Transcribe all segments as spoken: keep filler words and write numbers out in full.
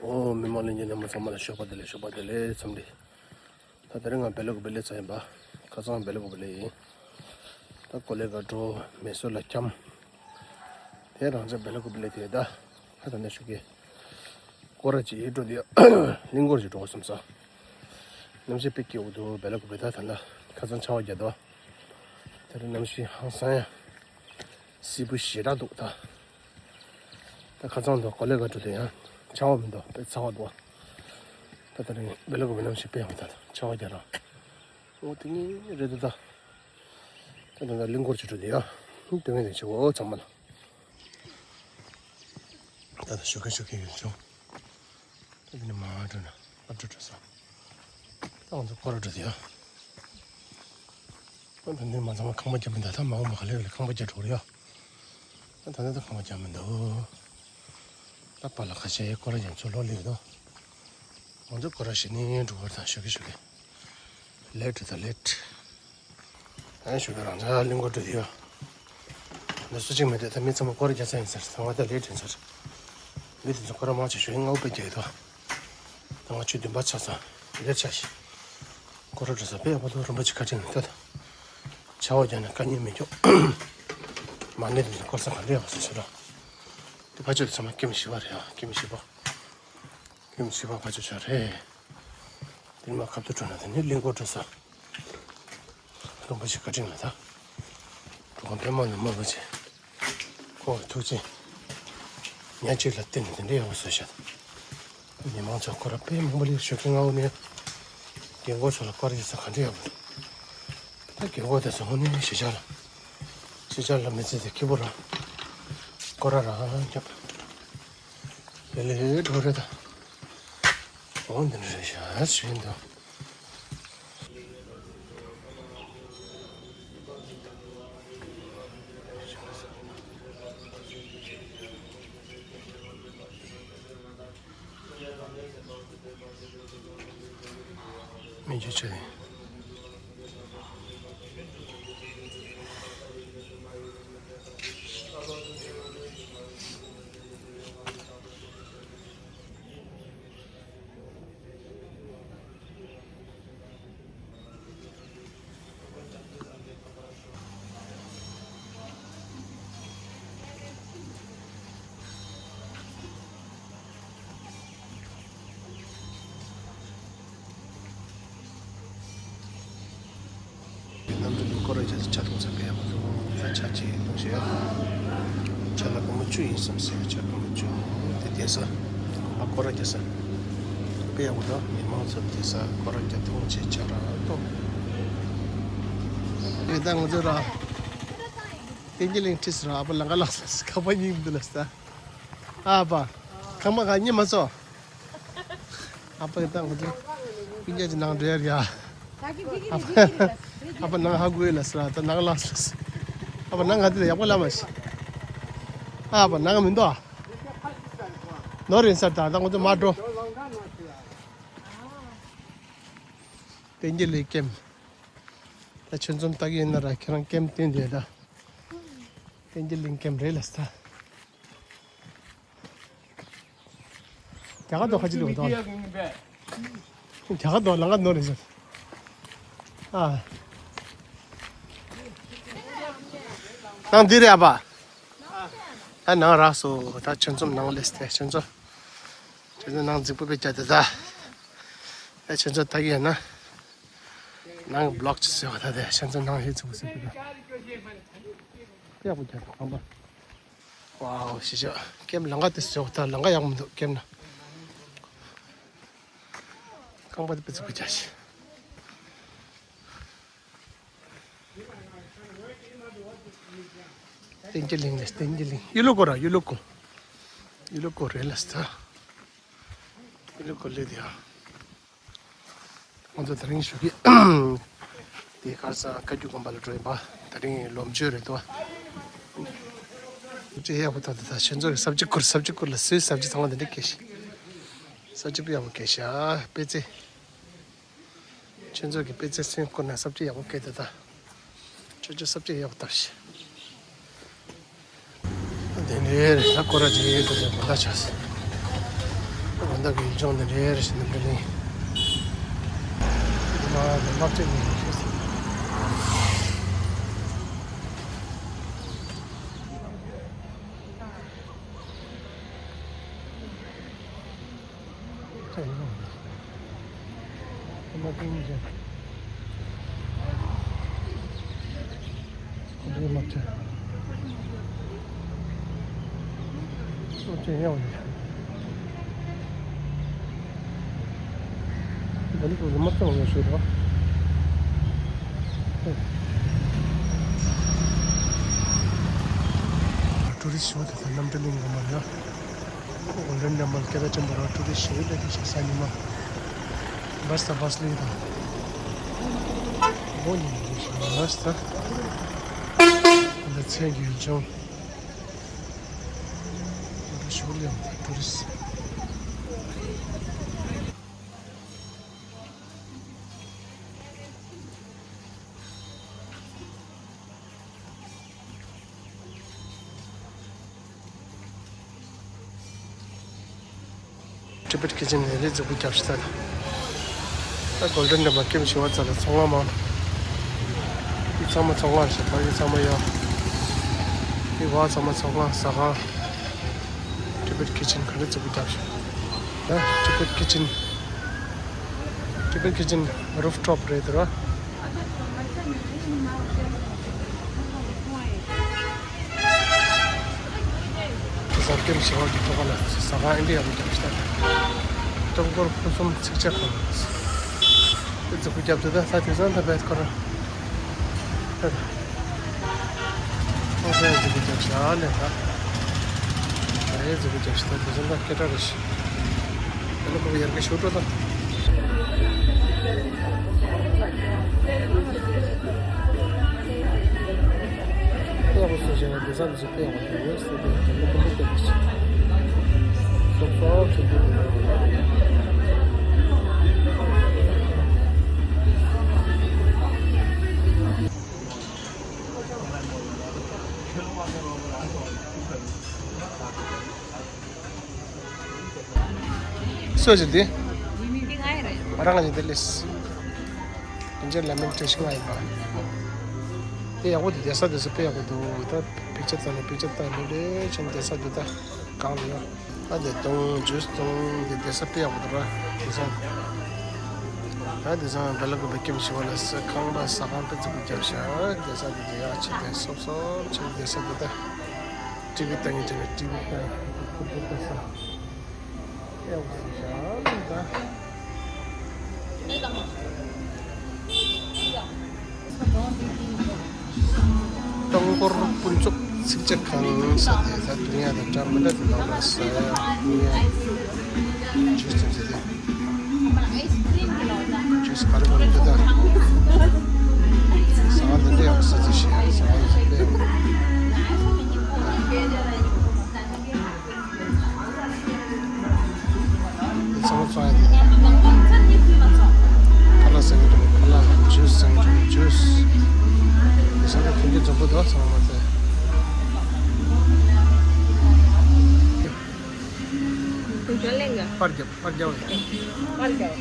ཨོ། མི་མང་ལྷན་རྒྱས་རྣམ་པ་ཚང་མ་ལ་ཤོག་པ་བདེ་ལེགས། ཤོག་པ་བདེ་ལེགས། འཚམས་འདྲི། ད་དེ་རིང་ང་སྦེ་ལ་ཀུ་པེ་ལ་ཚར་ཡིན་པ། ཁ་སང་སྦེ་ལ་ཀུ་པེ་ལ་ཡིན། ད་ཀོ་ལེ་གྷལ་འགྲོ། མེ་སོར་ལ་འཁྱམས། དེ་རང་ཅག་སྦེ་ལ་ཀུ་པེ་ལ་དེ་ད་ཧ་ད་ནས་ཤུགས་ཀྱིས་སྐོར་ར་ཅིག་འགྲོ་དེ། གླིང་སྐོར་ཅིག་འགྲོ་བསམ་ས། གནམ་གཤིས་དཔེ་སྐྱིད་པོ་འདུག་སྦེ་ལ་ཀུ་པེ་ད་ད་ལ་ཁ་སང་ཆར་པ་བརྒྱབ་འདུག་དེ་རིང་གནམ་གཤིས་ཧང་སང་ཡ། བསིལ་པོ་ཞེ་དྲག་འདུག་ད། ད་ཁ་སང་དུ་ཀོ་ལེ་གྷལ་འགྲོ་དུས་ཡང་ཆར་པ་མི་འདུག་དཔེ་ཚ་བ་འདུག་ད་ད་རིང་སྦེ་ལ་ཀུ་པེ་གནམ་གཤིས་དཔེ་ཡག་པོ་འདུག་ད་ཆར་པ་རྒྱག་རང་། འོ་དེ་ངའི་རེད་འདུག་ད། ད་ད་ད་གླིང་སྐོར་ཅིག་འགྲོ་དུས་ཡང་དེ་ངས་དེ་བྱེད། འོ་ཚང་མ་ལ། ད་ད་ཞོགས་ཀས་ཞོགས་ཀས་ཡོད་བྱུང་། ད་དེ་ནས་མར་འགྲོ་ན་ཨ་འགྲོ་འགྲོ་ས། ད་ང་ཚོ་སྐོར་ར་འགྲོ་དུས་ཡང་། ད་ད་འདིར་མ་ཚང་མ་ཁང་པ་རྒྱབ་མི་འདུག་ད་མ་འོངས་པ་ག་ལེར་ལ་ཁང་པ་རྒྱབ་འགྲོ་རེད་ཡ། ད་ད་ད་ད་ཁང་པ་རྒྱབ་མི་འདུག་ད་པཱ་ལགས་ཁ་ཤས་སྐོར་ར་རྒྱབ་ཚུར་ལོག་སླེབས་འདུག་ང་ཚོ་སྐོར་ར་བྱེད་ནས་འགྲོ་བར་ད་ཞོགས་ཀས་ཞོགས་ཀས། ལེཊ་ད་ལེཊ། ཨ་ཞོགས་ཀས་རང་ཅག་གླིང་སྐོར་འགྲོ་དུས་ཡ། འདི་སུ་གཅིག་མེད་དུས་ད་མི་ཚང་མ་སྐོར་ར་རྒྱག་ས་ཡིན་ཟེར། ད་ང་ད་ལེཊ་ཡིན་ཟེར། མི་དེ་ཚོ་སྐོར་ར་མང་ཆེ་ཞོགས་ཀས་སྔ་པོ་དཔེ་རྒྱག་གི་འདུག་ད་ང་ཆུ་བདུན་པ་ཆགས་ཙང་ལེཊ་ཆགས་ཤག་སྐོར་ར་འགྲོ་ས་དཔེ་ཡག་པོ་འདུག་རིན་པོ་ཆེ་བཀའ་དྲིན་ལ་ད། ཆར་པ་རྒྱག་ནས་དཀའ་ངལ་མི་འཇོག་མ་ཎི་དེ་ཚོ་སྐོར་ས་ག་འདྲ་ཡག་པོ་ཟེར་ཞུ་ར། དེ་ཕ་ཆོས་དེ་ཚང་མ་ཀེམ་བཞི་པ་རེད་ཨ། ཀེམ་བཞི་པ། ཀེམ་བཞི་པ་ཕ་ཆོས་ཆ་རེད། དེ་མ་ཁ་ཐུག་འགྲོ་ན་དེ་ནི་གླིང་སྐོར་འགྲོ་ས། རིན་པོ་ཆེ་བཀའ་དྲིན་ལ་ད། འགྲོ་ཁང་པད་མ་ནས་མ་བ་ཆེ། ཁོང་གི་ཐུགས་རྗེ། ཉག་གཅིག་ལ་བརྟེན་ནས་དེ་འདྲ་ཡག་པོ་བཟོས་ཤག་མི་མང་ཚོ་སྐོར་ར་དཔེ་མང་པོ་སླེབས། ཞོགས་ཀས་སྔ་པོ་ནས། རྒན་གོག་ཚོ་ལ་སྐོར་ར་རྒྱག་ས་ག་འདྲ་ཡག་པོ་འདུག་ད་རྒན་གོག་དེ་ཚོ་དངོས་གནས་གཞིས་ཆགས་ལ། གཞིས་ཆགས་ལ་མི་ཚེ་དེ་སྐྱིད་པོ་ར། སྐོར་ར་རང་རྒྱབ། ལེ་ལེ་འགྲོ་རེད་ད། འོ་འདི་འདྲ་རེད་ཤག་ཟེར་གྱིན་འདུག་མི་རྒྱུ་ཆེ། གནམ་གྲུ་འདི་སྐོར་ར་རྒྱག་ས་ཆ་མཐོང་ས་དཔེ་ཡག་པོ་འདུག་ད་ཆ་ཅིག་མཐོང་ཤེས་ཡ། ཆ་ལ་སྒོར་མོ་བཅུ་ཡིན་བསམ་སྲིད། ཆ་སྒོར་མོ་བཅུ། དེ་བསྡད་ས། ཨ་སྐོར་ར་རྒྱག་ས། དཔེ་ཡག་པོ་འདུག་མི་མང་ཚོ་བསྡད་ས་སྐོར་ར་རྒྱག་མཐོང་ཆེ་ཆ་ར་ཏོ། དེ་ད་ང་ཚོ་ར། བསྟན་རྒྱས་གླིང་ཁྲིད་སོང་། ཨ་ཕ་ལང་ཀ་ལགས་སོ། ཁ་པར་རྙིང་འདི་ལ་ས། ཨ་ཕ། ཁང་པ་ག་རྙེད་མ་སོང་། ཨ་ཕ་གི་ད་ང་ཚོ་སྤུན་ཀྱག་ཅིག་ནང་འགྲོ་ཡ་རེད་ཡ། ཨ་ཕ། ཨ་ཕ་ནང་ཧ་གོ་ཡོད་ལ་ས་ར། ད་ནང་ལ་ས། ཨ་ཕ་ནང་ག་དེ་ལ་ཡག་པོ་ལ་མ་ཤི། ཨ་ཕ་ནང་མི་འདུག་ཨ། ནོར་ཡིན་ས། ད་ད་ང་ཚོ་མ་འགྲོ། བསྟན་རྒྱས་གླིང་ཀེམ། ད་ཆུ་འཛོམས་ལྟ་གི་ཡིན་ན་ར། ཁྱེད་རང་ཀེམ་བསྟན་དེ་ད། བསྟན་རྒྱས་གླིང་ཀེམ་རེད་ལ་ས། རྒྱ་གར་དོ་ཁ་ཅིག་ལོ་དོ། རྒྱ་གར་དོ་ལང་ཀ་ནོར་རེད་ཟེར། ཨ། ནང་འདི་རེད་ཨ་ཕ། ད་ནང་རག་སོང་། ད་ཆུ་འཛོམས་ནང་སླེབས་ཏེ། ཆུ་འཛོམས། ཆུ་འཛོམས་ནང་རྫིག་པོ་དཔེ་རྒྱག་དེ་ད། ད་ཆུ་འཛོམས་ལྟ་གི་ཡོད་ན། ནང་གི་བི་ལོག་ཅིག་བཟོས་པ། ད་དེ་ཆུ་འཛོམས་ནང་ཧེ་ཚུགས་པ་ཟེར་དེ་ད། ཡག་པོ་རྒྱག་དེ་ཁང་པ། ཝའོ་ཞེ་ཆགས། ཀེམ་ལང་ཀ་དེ་བཟོས་པ། ད་ལང་ཀ་ཡག་མི་འདུག་ཀེམ་ན། ཁང་པ་དེ་དཔེ་ཚུགས་པ་རྒྱག་ཤི། བསྟན་རྒྱས་གླིང་ལས། བསྟན་རྒྱས་གླིང་། ཡུལ་ལུ་སྐོར་ར། ཡུལ་ལུ་སྐོར། ཡུལ་ལུ་སྐོར་རེད་ལ་ས། ཡུལ་ལུ་སྐོར་ལས་དེ་ཡང་། ང་ཚོ་དེ་རིང་ཞོགས་ཀས་དེ་ཁར་ས་བཀའ་བརྒྱུད་དགོན་པ་ལ་འགྲོ་ཡིན་པ། དེ་རིང་ལོ་མཆོད་རེད་དོ། ཅི་ཡག་པོ་ད་ད་ད་ཁྱེད་ཚོ་གི་ས་བཅུ་སྐོར། ས་བཅུ་སྐོར་ལ་སུའི་ས་བཅུ་ཚང་མ་དེ་འདྲ་སྐྱེས་ཤི། ས་བཅུ་པོ་ཡག་པོ་སྐྱེས་ཤི་ཨ། པེ་ཙེ། ཁྱེད་ཚོ་གི་པེ་ཙེ་སེམས་ཁོ་ན་ས་བཅུ་ཡག་པོ་སྐྱེས་དེ་ད། ཁྱོད་ཚོ་ས་བཅུ་ཡག་པོ་ལྟ་ཤི། དེ་ནས་ད་སྐོར་ར་ཅིག་འགྲོ་དེ་དགོན་པ་ཆགས་སོང་། དགོན་ བདག་གི་ལྗོངས་འདི་རེ་རེ་བཞིན་དུ་འབྲི་ལིང་། འདི་མ་ལ་ལབ་ཅེས་མི་ཤེས། ཊུ་རི་སི་ཊི་ཞུ་བ་དེ་ཚོ་གནམ་གྲུ་གླིང་གི་མར་ཡ། གོལ་ཌན་ཊེམ་པལ་སྐད་གྲགས་ཆེན་པོ་ར། ཊུ་རི་སི་ཊི་ཞེ་པོ་ཅིག་སླེབས་ཤག་གཟའ་ཉི་མ། བྷ་སི་དང་བྷ་སི་ལི་དང་། མོ་ཉིན་གྱི་ཞིག་བྷ་སི་དང་། འདི་མཚན་གྱི་ལྗོངས། ཊུ་རི་སི་ཊི་ཞེ་པོ་ཅིག་སླེབས་ཊུ་རི་སི་ཊི། ཊི་བེཊ་ཁི་ཆན་ནས་རེ་རྫིག་པོ་རྒྱབ་ཤག་ད། ད་གོལ་ཌན་ཊེམ་པལ་སྐེམ་བྱེད་པ་ཙམ་ལ་ཚོང་ཁང་མང་། འདི་ཚང་མ་ཚོང་ཁང་རེད་ཤག་ཕ་གི་ཚང་མ་ཡོད། འདི་བ་ཚང་མ་ཚོང་ཁང་ཟ་ཁང་། ཊི་བེཊ་ཁི་ཆན་ག་རེ་རྫིག་པོ་རྒྱབ་ཤག་ད་ཊི་བེཊ་ཁི་ཆན། ཊི་བེཊ་ཁི་ཆན་རུབ་ཊོབ་རེད་དེ་ར། ཟ་སྐྱེམས་བྱེད་པ་གི་ཐོག་ལ་ཟ་ཁང་ཨིན་ཌི་ཡ་མི་རྒྱབ་ཤག་ད། ཀྲང་གོར་ཕུན་སུམ་ཚིགས་བཅད་ཁང་། དེ་ཚོ་རྒྱབ་དུས་ད་ས་དེ་ཚོ་ད་བེད་ཁོ་ར། ད་ད། ཨོ་ས་ཡ་ཟིག་གི་རྒྱབ་ཤག་ལས་ད། ས་ཡ་ཟིག་གི་རྒྱབ་ཤག་ད་དེ་ཚོ་ད་སྐད་གྲགས་རེད་ཤག་ཨ་ནི་ཁོ་གི་ཡར་གི་ཤོ་ཏྲོ་དང་། ཡག་པོ་བཟོས་བྱས་ན་བསྡད་ས་འདི་ཚོ་དཔེ་ཡག་པོ་འདུག་ཟེར་ཏེ་དེ་ནི་ཁོ་ཚོ་བལྟས་པ་ཞིག་སོབ་སོབ་བྱེད་རྒྱུ་འདུག་སུ་ཞིག་འདི། ང་རང་ང་ཞིག་འདི་ལས། ལིན་ཅན་ལེ་མོན་ཊི་ཤིང་ཨ་ཡིན་པ། དེ་ཡག་པོ་འདུག་བསྡད་ས་དེ་ཚོ་དཔེ་ཡག་པོ་འདུག་ད་པིག་ཅར་བཏང་ནས་པིག་ཅར་བཏང་ནས་ལེ་ལེ་བྱས་ནས་བསྡད་ས་འདུག་ད་གང་ལ་ཡོད། ད་དེ་བཏུང་ཇུས་བཏུང་དེ་བསྡད་ས་དཔེ་ཡག་པོ་འདུག་ར་དེང་སང་། ད་དེང་སང་བེ་ལ་ཀོ་བེ་ཀེམ་ཞིག་བ་ལ་ས་ཁང་པ་ཟ་ཁང་དཔེ་ཙི་པོ་རྒྱབ་ཤག་བསྡད་ས་དེ་དེ་ཡག་ཆེ་དེ་སོབ་སོབ་བྱས་བསྡད་ས་འདུག་ད་ཊི་ཝི་ལྟ་ངེས་ཀྱི་ཊི་ཝི་ལྟ་ཁུ་ཁུ་ལྟ་ས། ཀྲང་གོར་ཕུན་ཚོགས་ཚིགས་བཅད་ཁང་ཟེར་ཏེ་ད་དུང་ཡང་ད་འདྲ་མི་འདྲ་དེ་ནང་ལ་ཟ་ཡ་ཉོ་ཡ་ཇུས་ཙམ་ཟེར་ཏེ་ཇུས་ག་རེ་ག་རེ་འདི་ད་ཟ་བ་འདི་འདྲ་ཡག་པོ་ཟ་ཚུལ་ཤེས་ཡ་ཟ་བ་འདི་འདྲ་ཡག་པོ། ཚང་མ་ཚོང་ཡ་དེ། ཁ་ལག་ཟ་གི་འདུག་ཁ་ལག་ཇུས་ཟ་གི་འདུག་ཇུས། དེ་ཚང་མ་ཐོན་རྒྱུ་འཛོམས་པོ་འདུག་ཚང་མ་དེ། དུང་ཆོས་གླིང་ག་པར་རྒྱབ་པར་རྒྱབ། པར་རྒྱབ།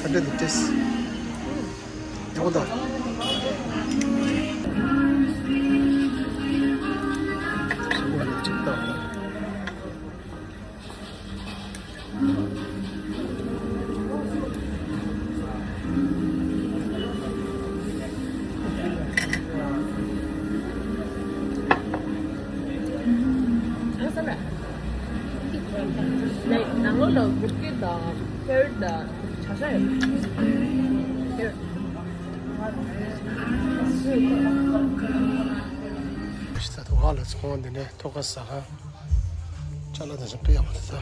ག་འདྲ་འདུག་ཊེ་སི་ཊི། ཡག་པོ་འདུག་ཞིམ་པོ་འདུག་ཅིག་ལྟ། ལའི་ནང་ལོགས་ལ་བུ་སྐྱེས་དང་ཕེར་དང་བྱ་ཤ་ཡོད། ཕེར། ད་དུང་ཧ་ལ་ཚོང་འདི་འདྲའི་ཐོག་ཁ་ཟ་ཁང་ཅ་ལག་དེ་ཚོ་དཔེ་ཡག་པོ་འདུག་ད།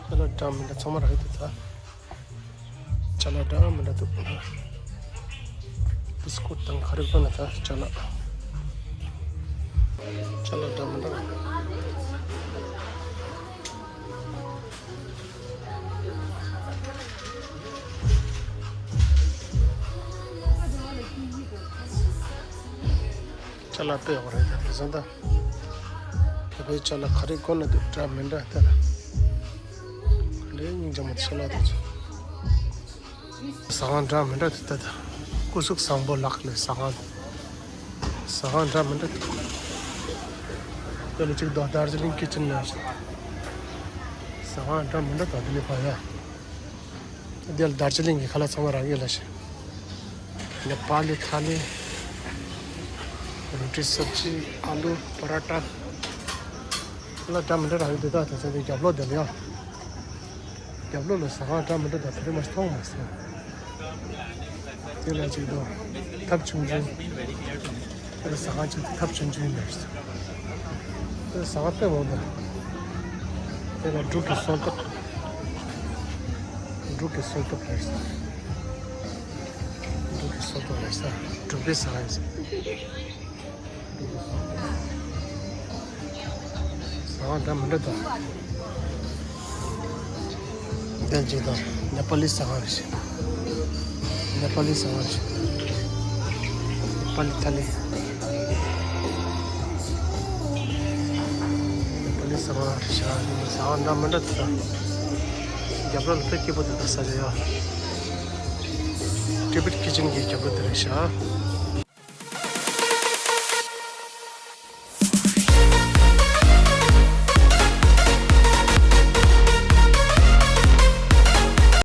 ཅ་ལག་འདྲ་མི་འདྲ་ཚང་མ་རག་གི་འདུག་ད། ཅ་ལག་འདྲ་མི་འདྲ་འདུག་བི་སི་ཀུཊ་དང་ག་རེ་དགོས་ན་ད་ཅ་ལག་ཅ་ལག་འདྲ་མི་འདྲ། ཅ་ལག་དཔེ་ཡག་པོ་རེད་ད། དེ་ཚོ་ད་བོད་པའི་ཅ་ལག་ག་རེ་གོན་ན་འདུག་འདྲ་མི་འདྲ་ལྟ་ལ། ག་ལེ་སྙིང་རྗེ་མོ་ཅ་ལག་དེ་ཚོ། ཟ་ཁང་འདྲ་མི་འདྲ་དེ་ལྟ་ད། སྐུ་གཟུགས་བཟང་པོ་ལགས་ལས་ཟ་ཁང་། ཟ་ཁང་འདྲ་མི་འདྲ་དེ། དེ་ལ་གཅིག་དང་དར་ཇི་ལིང་ཀི་ཅན་ལ། ཟ་ཁང་འདྲ་མི་འདྲ་དང་དེ་ལས་ཕ་ཡ། དེ་ལ་དར་ཇི་ལིང་གི་ཁ་ལག་ཚང་མ་རག་ཡོད་ལ་ཤི། ནེ་པ་ལི་ཐ་ལི། རོ་ཊི་སབ་ཇི། ཨ་ལུ། པ་ར་ཊ། ཁ་ལག་འདྲ་མི་འདྲ་རག་ཡོད་དེ་དག་དེ་ཚོ་དེ་རྒྱབ་ལོགས་དེ་ལ་ཡ། རྒྱབ་ལོགས་ལ་ཟ་ཁང་འདྲ་མི་འདྲ་དང་དེ་རིང་མ་མཐོང་མ་སོང་། དེ་ལ་ཅིག་དང་ཐབ་ཆུང་ཆུང་། དེ་ལ་ཟ་ཁང་ཅིག་ཐབ་ཆུང་ཆུང་ཡིན་པ་ཞིག་དེ་ཟ་ཁང་དཔེ་མང་པོ་འདུག་དེ་ལ་འབྲུག་གི་སོལ་ཏོག་འབྲུག་གི་སོལ་ཏོག་རེད་ས། འབྲུག་གི་སོལ་ཏོག་རེད་ས། འབྲུག་པའི་ཟ་ཁང་ཡིན་ས། ཟ་ཁང་འདྲ་མི་འདྲ་དང་། དེ་ཅིག་དང་ནེ་པ་ལི་ཟ་ཁང་རེད་ཤག་ནེ་པ་ལི་ཟ་ཁང་རེད་ཤག་ནེ་པ་ལི་ཐ་ལི། ནེ་པ་ལི་ཟ་ཁང་རེད་ཤག་ཟ་ཁང་འདྲ་མི་འདྲ་དེ་དང་། རྒྱབ་ལོགས་ལ་དཔེ་སྐྱིད་པོ་དེ་དང་ས་ཆ་ཡ། ཊི་བེཊ་ཀི་ཅན་གྱི་རྒྱབ་ལོགས་དེ་རེད་ཤག